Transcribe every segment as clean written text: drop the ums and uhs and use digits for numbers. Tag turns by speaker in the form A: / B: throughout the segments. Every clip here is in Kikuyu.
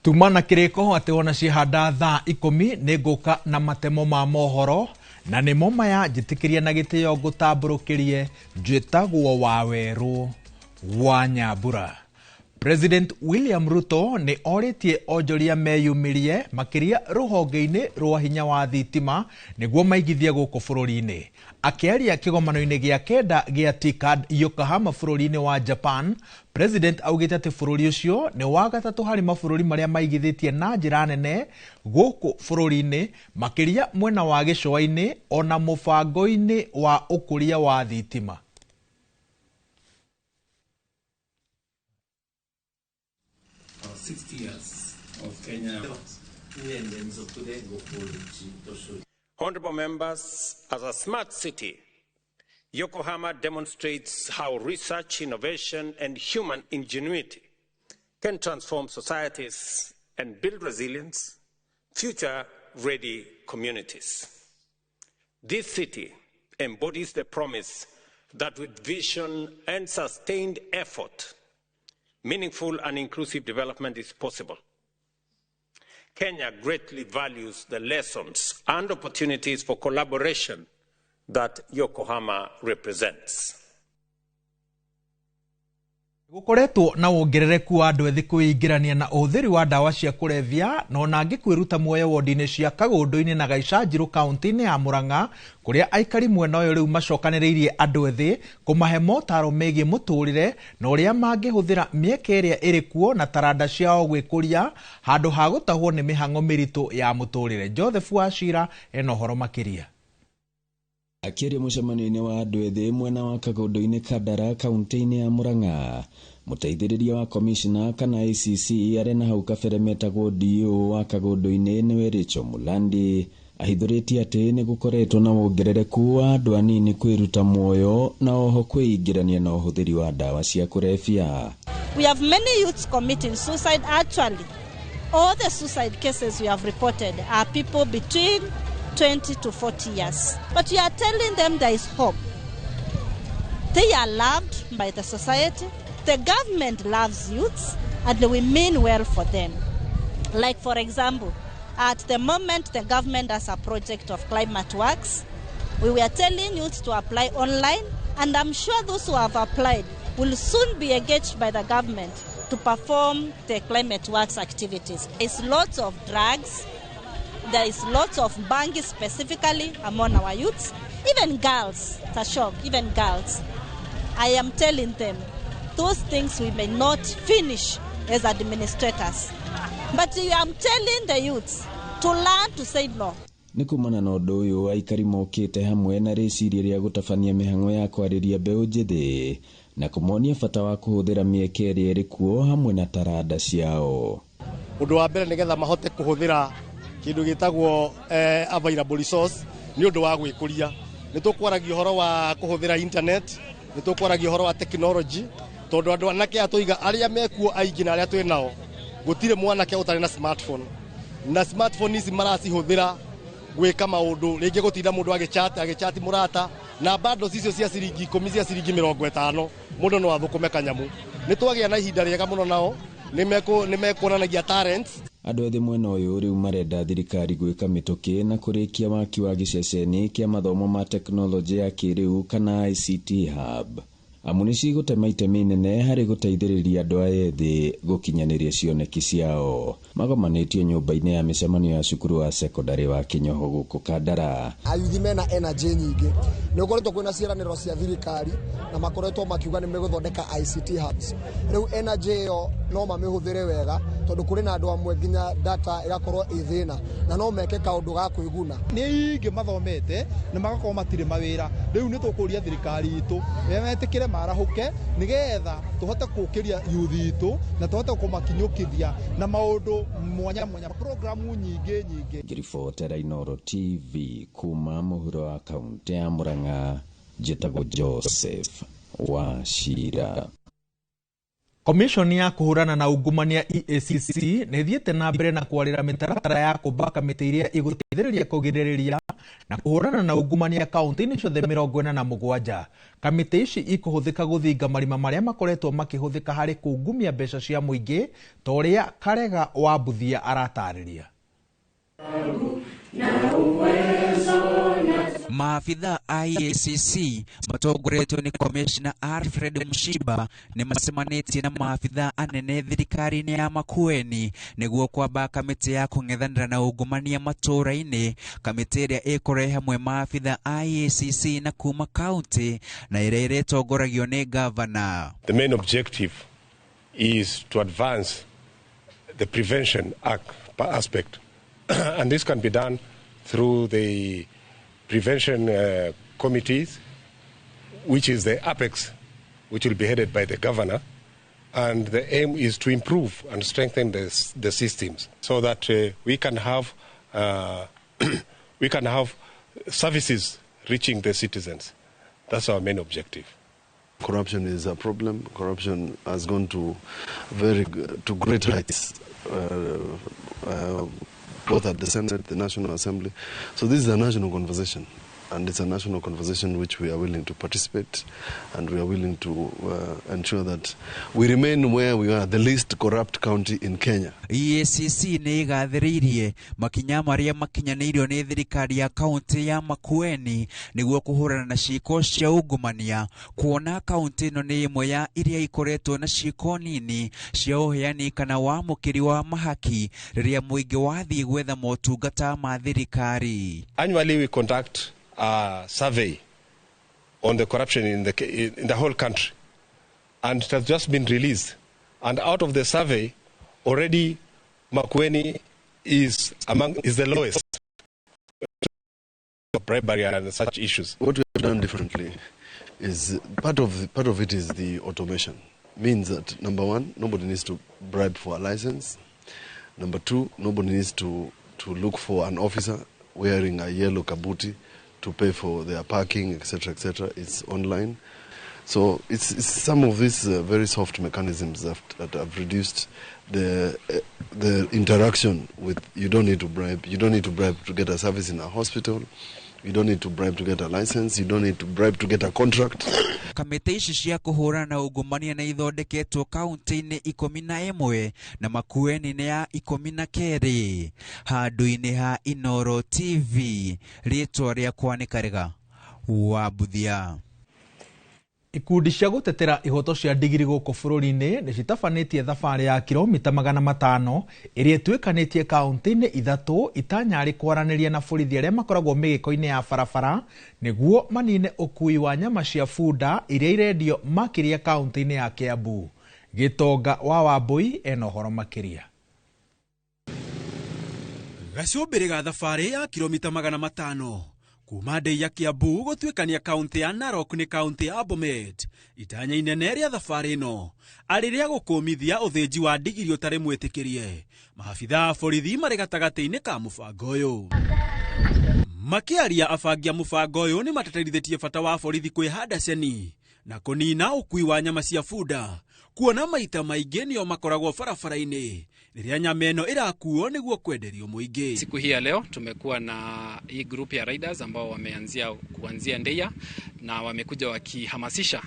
A: Tuma na kĩrĩko atĩ wona ciahanda thaa 10 nĩ ngũka na matemo ma mohoro na nĩmo maya njĩtĩkĩria na gĩtĩo ngũtambũrũkĩrie njĩtagwo Wawerũ wa Nyambura. President William Ruto nĩ orĩtie onjoria meyumĩrie makĩria rũhonge-inĩ rwa hinya wa thitima nĩguo maigithie gũkũ bũrũri-inĩ. Akĩaria kĩgomano-inĩ gĩa kenda gĩa TICAD Yokohama bũrũri-inĩ wa Japan, President augĩte atĩ bũrũri ũcio nĩ wa gatatũ harĩ mabũrũri marĩa maigithĩtie na njĩra nene gũkũ bũrũri-inĩ makĩria mwena wa gĩcũa-inĩ ona mũbango-inĩ wa ũkũria wa thitima.
B: 60 years of Kenya.
C: Honorable members, as a smart city, Yokohama demonstrates how research, innovation, and human ingenuity can transform societies and build resilience, future-ready communities. This city embodies the promise that with vision and sustained effort, meaningful and inclusive development is possible. Kenya greatly values the lessons and opportunities for collaboration that Yokohama represents.
A: Gũkoretwo na wongerereku wa andũ ethĩ kwĩingĩrania na ũhũthĩri wa ndawa cia kũrebia na ona angĩ kwĩruta muoyo wodi-inĩ cia Kagũndũ-inĩ na Gaicanjirũ kaunti-inĩ ya Murang'a kũrĩa aikari mwena ũyũ rĩu macokanĩrĩirie andũ ethĩ kũmahe motaro megiĩ mũtũrĩre na ũrĩa mangĩhũthĩra mĩeke ĩrĩa ĩrĩ kuo na taranda ciao gwĩkũria handũ ha gũtahwo nĩ mĩhang'o mĩritũ ya mũtũrĩre. Joseph Wachira ena ũhoro makĩria.
D: Akĩaria mũcemanio-inĩ wa andũ ethĩ mwena wa Kagũndũ-inĩ Kandara kaunti-inĩ ya Murang'a, mũteithĩrĩria wa komishona kana ACC arĩa na hau kabere metagwo DO wa Kagũndũ-inĩ nĩwe Rachel Mulandi ahithũrĩtie atĩ nĩ gũkoretwo na wongerereku wa andũ anini kwĩruta muoyo na oho kwĩingĩrania na ũhũthĩri wa ndawa cia kũrebia.
E: We have many youths committing suicide. Actually, all the suicide cases we have reported are people between 20 to 40 years. But we are telling them there is hope. They are loved by the society. The government loves youths and we mean well for them. Like, for example, at the moment the government has a project of climate works. We were telling youths to apply online, and I'm sure those who have applied will soon be engaged by the government to perform the climate works activities. There's lots of drugs. There is lots of bangi specifically among our youths, even girls, it's a shock, even girls. I am telling them, those things we may not finish as administrators. But I am telling the youths to learn to say no.
D: Nĩ kumana na ũndũ ũyũ aikari mokĩte hamwe na rĩciria rĩa gũtabania mĩhang'o ya kwarĩria mbeũ njĩthĩ na kũmonia bata wa kũhũthĩra mĩeke ĩrĩa ĩrĩ kuo hamwe na taranda ciao.
F: Ũndũ wa mbere nĩgetha mahote kũhũthĩra kĩndũ gĩtagwo available resource nĩ ũndũ wa gwĩkũria. Nĩ tũkwaragia ũhoro wa kũhũthĩra internet, nĩ tũkwaragia ũhoro wa technology, tondũ andũ anake aya tũiga arĩa mekuo aingĩ na arĩa twĩ nao, gũtirĩ mwanake ũtarĩ na smartphone. Na smartphone ici maracihũthĩra gwĩka maũndũ, rĩngĩ gũtinda mũndũ agĩchat mũrata, na bundles icio cia ciringi 10 cia ciringi 50, mũndũ no athũkũme kanyamu. Nĩ twagĩa na ihinda rĩega mũno nao, nĩ mekuonanagia talents.
D: Andũ ethĩ mwena ũyũ rĩu marenda thirikari gwĩka mĩtũkĩ na kũrĩkia waki wa gĩceceni kĩa mathomo ma tekinoronjĩ ya kĩrĩu kana ICT hub. Amu nĩ cigũtema itemi inene harĩ gũteithĩrĩria andũ aya ethĩ gũkinyanĩria cioneki ciao. Magomanĩtio nyũmba-inĩ ya mĩcemanio ya cukuru wa sekondarĩ wa Kĩnyoho gũkũ Kandara.
G: Ayuthi mena energy nyingĩ. Nĩ gũkoretwo kwĩna ciĩranĩro cia thirikari na makoretwo makiuga nĩ megũthondeka ICT hubs. Rĩu energy ĩyo no mamĩhũthĩre wega tondũ kũrĩ na andũ amwe nginya data ĩgakorwo ĩ thĩna na no meke kaũndũ ga kwĩguna.
H: Nĩ aingĩ mathomete na magakorwo matirĩ mawĩra. Rĩu nĩ tũkũria thirikari itũ metĩkĩre marahũke nĩgetha tũhote kũũkĩria youth itũ na tũhote kũmakinyũkithia na maũndũ mwanya mwanya, programu nyingĩ nyingĩ.
D: Ngĩribotera Inooro TV kuma mũhuro wa kaunti ya Murang'a, njĩtagwo Joseph Wachira.
A: Komishoni ya kũhũrana na ungumania EACC nĩ ĩthiĩte na mbere na kwarĩra mĩtaratara ya kũmba kamĩtĩ iria ĩgũteithĩrĩria kũgirĩrĩria na kũhũrana na ungumania kaunti-inĩ ciothe 47. Kamĩtĩ ici ikũhũthĩka gũthinga marima marĩa makoretwo makĩhũthĩka harĩ kungumia mbeca cia mũingĩ ta ũrĩa Karega wa Mbuthia aratarĩria.
I: Maabitha a EACC matongoretio nĩ Commissioner Alfred Mushiba nĩ macemanĩtie na maabitha anene thirikari-inĩ ya Makueni nĩguo kwamba kamĩtĩ ya kũng'ethanĩra na ungumania matũũra-inĩ, kamĩtĩ ĩrĩa ĩkũrehe hamwe maabitha a EACC na kuma kaunti na ĩrĩa ĩrĩtongoragio nĩ gavana.
C: The main objective is to advance the prevention aspect and this can be done through the prevention committees, which is the apex, which will be headed by the governor, and the aim is to improve and strengthen the systems so that we can have services reaching the citizens. That's our main objective.
J: Corruption is a problem. Corruption has gone to great heights, both at the Senate, the National Assembly. So this is a national conversation, and it's a national conversation which we are willing to participate, and we are willing to ensure that we remain where we are, the least corrupt county in Kenya.
I: EACC nĩ ĩgathĩrĩirie makinya marĩa makinyanĩirio nĩ thirikari ya kaunti ya Makueni nĩguo kũhũrana na ciĩko cia ungumania, kuona kaunti ĩno nĩ ĩmwe ya iria ikoretwo na ciĩko nini cia ũheani kana wamũkĩri wa mahaki rĩrĩa mũingĩ wathiĩ gwetha motungata ma thirikari.
C: Annually we conduct a survey on the corruption in the whole country, and it has just been released, and out of the survey already Makueni is the lowest bribery and such issues.
J: What we have done differently is part of it is the automation. Means that number one, nobody needs to bribe for a license. Number two, nobody needs to look for an officer wearing a yellow kabuti to pay for their parking, etc., etc. It's online. So it's some of these very soft mechanisms that have reduced the interaction with. You don't need to bribe. You don't need to bribe to get a service in a hospital. You don't need to bribe to get a license. You don't need to bribe to get a contract.
I: Kamĩtĩ ici cia kũhũrana na ungumania nĩ ithondeketwo kaunti-inĩ 11 na Makueni nĩ ya 12. Handũ-inĩ ha Inoro TV, rĩtwa rĩakwa nĩ Karega wa Mbuthia.
A: Ikundi cia gũtetera ihoto cia ndigiri gũkũ bũrũri-inĩ nĩ citabanĩtie thabarĩ ya kilomita 500 ĩrĩa ĩtuĩkanĩtie kaunti-inĩ 3 itanyarĩ kwaranĩria na borithi arĩa makoragwo mĩgĩko-inĩ ya barabara nĩguo manine ũkui wa nyama cia bunda iria irendio makĩria kaunti-inĩ ya Kiambu. Gĩtonga wa Wambui ena ũhoro makĩria.
K: Gacũmbĩrĩ ga thabarĩ ya kilomita 500 kuma ndei ya Kiambu gũtuĩkania kaunti ya Narok nĩ kaunti ya Bomet. Itanya inene rĩa thabarĩ ĩno arĩ rĩa gũkũmithia ũthĩnji wa ndigiri ũtarĩ mwĩtĩkĩrie. Maabitha a borithi marĩ gatagatĩ-inĩ ka mũbango ũyũ. Makĩaria abangi a mũbango ũyũ nĩ mateterithĩtie bata wa borithi kwĩhanda ceni na kũnina ũkui wa nyama cia bunda, kuona maita maingĩ nĩo makoragwo barabara-inĩ rĩrĩa nyama ĩno ĩrakuo nĩguo kwenderio mũingĩ.
B: Siku hii ya leo tumekuwa na hii group ya riders ambao wameanzia kuanzia Ndeia na wamekuja wakihamasisha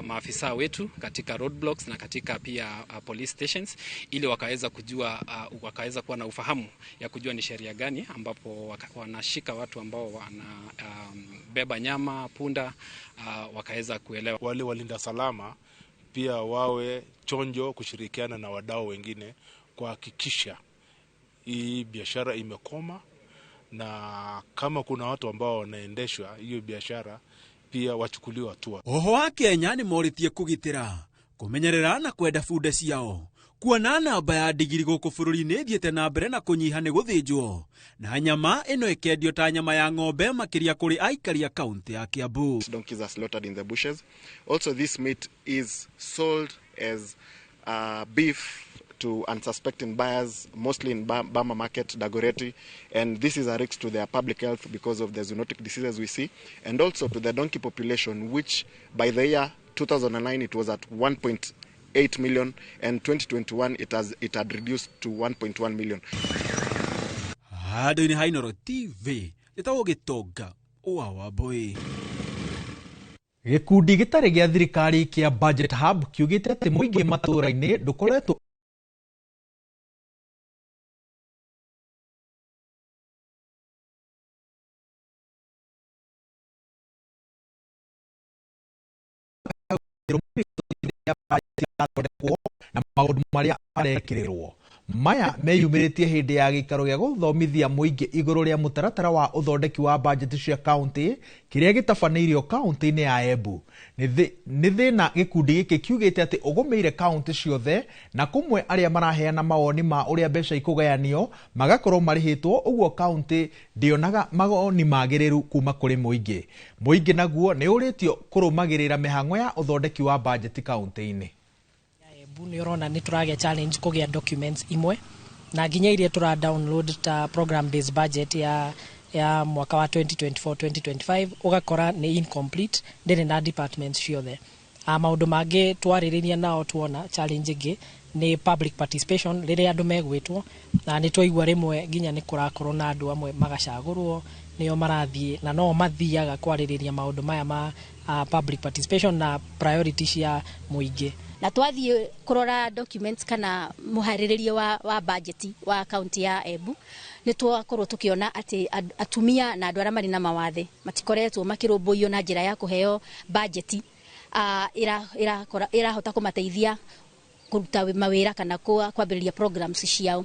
B: maafisa wetu katika roadblocks na katika pia police stations ili wakaweza kujua wakaweza kuwa na ufahamu ya kujua ni sheria gani ambapo wanashika watu ambao wanabeba nyama punda, wakaweza kuelewa.
L: Wale walinda salama pia wawe chonjo kushirikiana na wadau wengine kuhakikisha hii biashara imekoma, na kama kuna watu ambao wanaendeshwa hiyo biashara pia wachukuliwe hatua.
K: Oho wa Kenya nĩ morĩtie kũgitĩra, kũmenyerera na kwenda bunda ciao, kuona namba ya ndigiri gũkũ bũrũri-inĩ ĩthiĩte na mbere na kũnyiha nĩ gũthĩnjwo na nyama ĩno ĩkendio ta nyama ya ng'ombe makĩria kũrĩ aikari a kaunti ya Kiambu.
M: Donkeys are slaughtered in the bushes. Also, this meat is sold as beef to unsuspecting buyers, mostly in Bama Market, Dagoretti, and this is a risk to their public health because of the zoonotic diseases we see, and also to the donkey population, which by the year 2009 it was at 1.8 1.8 million, and 2021 it had reduced to 1.1 million.
K: Handũ-inĩ ha Inooro TV ĩtagwo Gĩtonga wa Wambui.
A: Gĩkundi gĩtarĩ gĩa thirikari kĩa Budget Hub kiugĩte atĩ mũingĩ matũũra-inĩ ndũkoretwo na maũndũ marĩa marekĩrĩrwo. Maya meyumĩrĩtie hĩndĩ ya gĩikaro gĩa gũthomithia mũingĩ igũrũ rĩa mũtaratara wa ũthondeki wa bajeti cia kaunti kĩrĩa gĩtabanĩirio kaunti-inĩ ya Embu. Nĩ thĩna gĩkundi gĩkĩ kiugĩte atĩ ũgũmĩire kaunti ciothe na kũmwe arĩa maraheana mawoni ma ũrĩa mbeca ikũgayanio magakorwo marĩhĩtwo, ũguo kaunti ndĩonaga mawoni magĩrĩru kuma kũrĩ mũingĩ. Mũingĩ naguo nĩ ũrĩtio kũrũmagĩrĩra mĩhang'o ya ũthondeki wa bajeti kaunti-inĩ.
N: Nĩ ũrona nĩ tũragĩa challenge kũgĩa documents imwe na nginya iria tũra download ta program based budget ya mwaka wa 2024-2025 ũgakora nĩ incomplete, ndĩrĩ na departments ciothe. Maũndũ mangĩ twarĩrĩria nao tuona challenge ĩngĩ nĩ public participation rĩrĩa andũ megwĩtwo, na nĩ twaigua rĩmwe nginya nĩ kũrakorwo na andũ amwe magacagũrwo nĩo marathiĩ na no mathiaga kwarĩrĩria maũndũ maya ma public participation na priority cia mũingĩ.
O: Na twathiĩ kũrora documents kana mũharĩrĩrie wa budget wa kaunti ya Embu nĩ twakorwo tũkĩona atĩ atumia na andũ arĩa marĩ na mawathe matikoretwo makĩrũmbũiyo na njĩra ya kũheo budget ĩrahota kũmateithia kũruta mawĩra kana kwambĩrĩria programs ciao.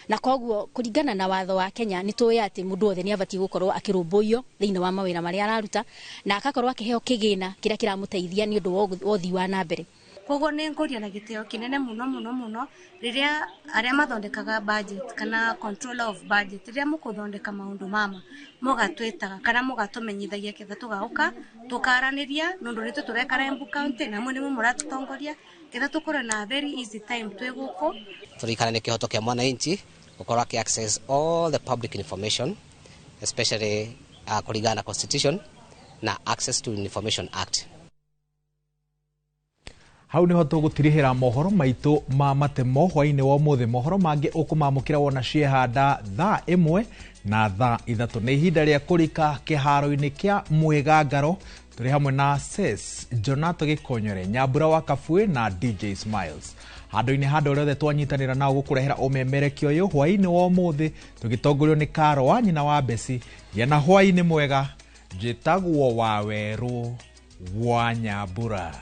O: Na koguo kũringana na watho wa Kenya nĩ tũĩ atĩ mũndũ wothe nĩ abatiĩ gũkorwo akĩrũmbũiyo thĩinĩ wa mawĩra marĩa araruta na akakorwo akĩheo kĩgĩna kĩrĩa kĩramũteithia nĩ ũndũ wa ũthii wa na mbere.
P: Koguo nĩ ngũria na gĩtĩo kĩnene mũno mũno mũno rĩrĩa arĩa mathondekaga budget kana controller of budget rĩrĩa mũkũthondeka maũndũ mama mũgatwĩtaga kana mũgatũmenyithagia ketha tũgaũka tũkaranĩria nũndũ nĩtũ tũrekara Embu County na amwe nĩmwe mũratũtongoria ketha tũkorwo na very easy time twĩ gũkũ.
Q: Tũririkane nĩ kĩhoto kĩa mwananchi gũkorwo akĩ access all the public information especially kũringana na constitution na Access to Information Act.
A: Hau niho tũgũtirihĩra mohoro maitũ ma matemo hwainĩ wa ũmũthĩ. Mohoro mangĩ ũkũmamũkĩra wona ciehanda thaa 1 na thaa 3. Nĩ ihinda rĩa kũrika kĩharo-inĩ kĩa mwĩgangaro tũrĩ hamwe na Ses Jonato Gĩkonyore, Nyambura wa Kabue na DJ Smiles. Handũ-inĩ handũ rĩothe twanyitanĩra nao gũkũrehera ũmemerekio ũyũ hwainĩ wa ũmũthĩ tũgĩtongorio nĩ Karo wa nyina wa Besi. Gĩa na hwainĩ mwega. Njĩtagwo Wawerũ wa Nyambura.